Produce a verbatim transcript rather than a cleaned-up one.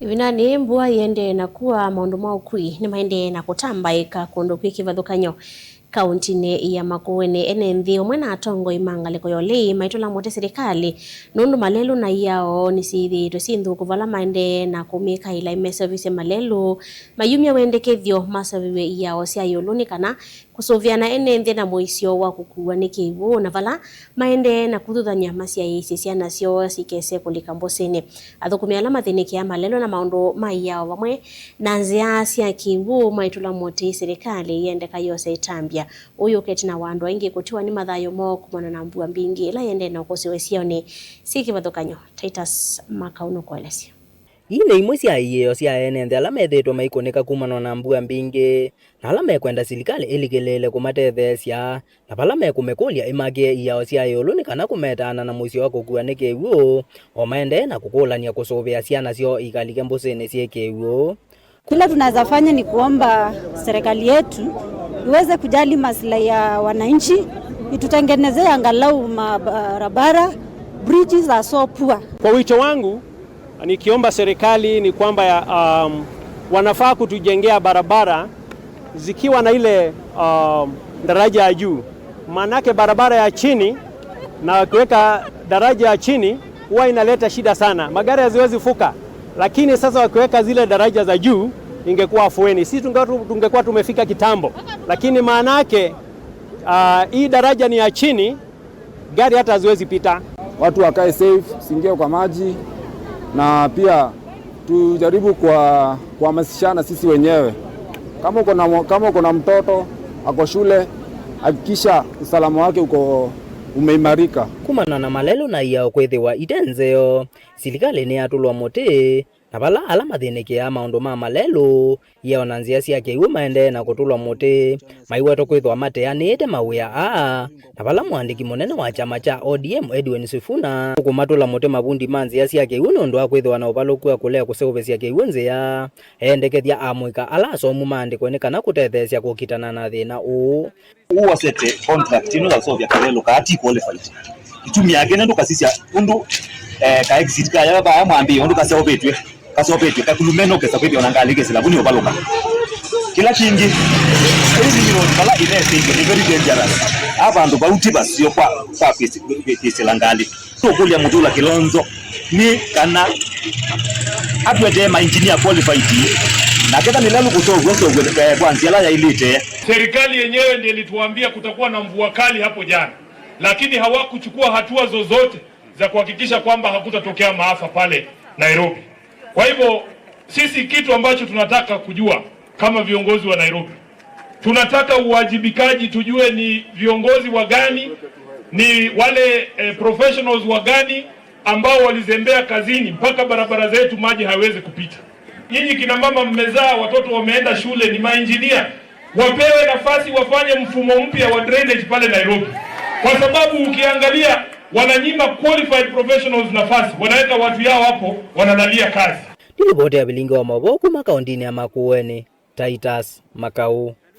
Ĩvindanĩ yĩĩ mbua yĩendee na kua, maũndũ ma ũkui nĩmaendee na kũtambaĩka kũndũ kwĩ kĩvathũkany'o kaũntinĩ ya Makueni. Ene nthĩ ũmwe na atongoi ma ngalĩko ya ũlei maitũla mũtĩ silikalĩ nũndũ malelũ na iao nĩsyĩthĩĩtwe syĩ nthũku vala maendee na kũmĩkaĩla ĩmeseũvĩsye malelũ mayumya wendekethyo maseũvĩw'e iao sya ĩũlũ nĩ kana kũsũvĩana ene nthĩ na mũisyo wa kũkuwa nĩ kĩw'ũ, na vala maendee na kũthuthany'a masyaĩĩsye syana syoo sikese kũlika mbũsĩnĩ. Athũkũmi ala mathĩnĩkĩaa malelũ na maũndũ ma iao vamwe na nzĩa sya kĩw'ũ maitũla mũtĩ silikalĩ yĩendeka yose ĩtambya. Ũũ yũkĩte na wa andũ aingĩ kũtiwa nĩ mathayũ moo kumana na mbua mbingĩ ĩla yĩendee na ũkũsĩwa isionĩ syĩ kĩvathũkany'o. Titus Makau nũkũelesya. Ii nĩ imwe sya iĩo sya ene nthĩ ala methĩĩtwe maikũnĩka kumana na mbua mbingĩ, na ala mekwenda silikalĩ ĩlikĩlĩĩle kũmatetheesya, na vala mekũmĩkũlya ĩmakĩe iao sya ĩũlũ nĩ kana kũmetaana na mũisyo wa kũkua nĩ kĩw'ũ, o maendee na kũkũlany'a kũsũvĩa syana syoo ikalike mbũsĩnĩ syĩ kĩw'ũ. Kile tunaweza fanya ni kuomba serikali yetu iweze kujali maslahi ya wananchi, itutengenezee angalau mabarabara, bridges are so poor. Kwa wito wangu, nikiomba serikali ni kwamba ya, um, wanafaa kutujengea barabara zikiwa na ile, um, daraja ya juu. Maanake barabara ya chini, na wakiweka daraja ya chini, huwa inaleta shida sana. Magari haziwezi fuka. Lakini sasa wakiweka zile daraja za juu, ingekuwa afueni. Sisi tunge-, tungekuwa tumefika kitambo. Lakini maanake, ah, hii daraja ni ya chini, gari hata haziwezi pita. Watu wakae safe, usiingie kwa maji, na pia tujaribu kwa, kuhamasishana sisi wenyewe. Kama uko na mo-, kama uko na mtoto ako shule, hakikisha usalama wake uko umeimarika. Kumana na malelũ na iao kwĩthĩwa ite nzeo, silikalĩ nĩyatũlwa mũtĩ, na vala ala mathĩnĩkĩaa maũndũ ma malelũ, iao na nzĩa sya kĩw'ũ maendee na kũtũlwa mũtĩ, maiwetwa kwĩthĩwa mateanĩĩte mawĩa aa, na vala mũandĩki mũnene wa kyama kya O D M Edwin Sifuna ũkũmatũla mũtĩ mavundi ma nzĩa sya kĩw'ũ nũndũ wa kwĩthĩwa na ũvalũku wa kũlea kũseũvĩsya kĩw'ũ nzĩa, eendekethya amũika ala asomu maandĩkwe nĩ kana kũtetheesya kũkitana na thĩna ũũ. Ũũ wasete contract ĩno ya ũseũvya kalelũ kaa ti qualified. Itumi yake nĩ ndũkasisya ũndũ, eh, ka exit kaya vaya mwambĩĩo ũndũ kaseũvĩtw'e, kaseũvĩtw'e kakulumene ũkesa kwĩthĩa ona ngalĩ kĩsĩla vu nĩ ũvalũka. Kĩla kĩngĩ, ĩĩ nĩ road vala ĩnesĩtwe nĩ very dangerous. A vandũ vau ti vaseo kwa, kwa kwĩsĩ-, kwĩsĩla ngalĩ. Tũkũlya Mutula Kilonzo nĩ kana atũetee mainjinia qualified, na ketha nĩ lelũ kũseũvw'a ũseũvw'e, eh, kwa nzĩa ĩla yaĩlĩte. Serikali yenyewe ndiye ilituambia kutakuwa na mvua kali hapo jana, lakini hawakuchukua hatua zozote za kuhakikisha kwamba hakutatokea maafa pale Nairobi. Kwa hivyo, sisi kitu ambacho tunataka kujua kama viongozi wa Nairobi, tunataka uwajibikaji, tujue ni viongozi wa gani, ni wale, eh, professionals wa gani ambao walizembea kazini mpaka barabara zetu maji haiwezi kupita. Nyinyi kina mama mmezaa, watoto wameenda shule, ni mainjinia, wapewe nafasi wafanye mfumo mpya wa drainage pale Nairobi, kwa sababu ukiangalia wananyima qualified professionals nafasi, wanaweka watu yao hapo, wanalalia kazi. Nĩ livoti ya vilingi wa maũvoo kuma kaũntinĩ ya Makueni, Titus Makau.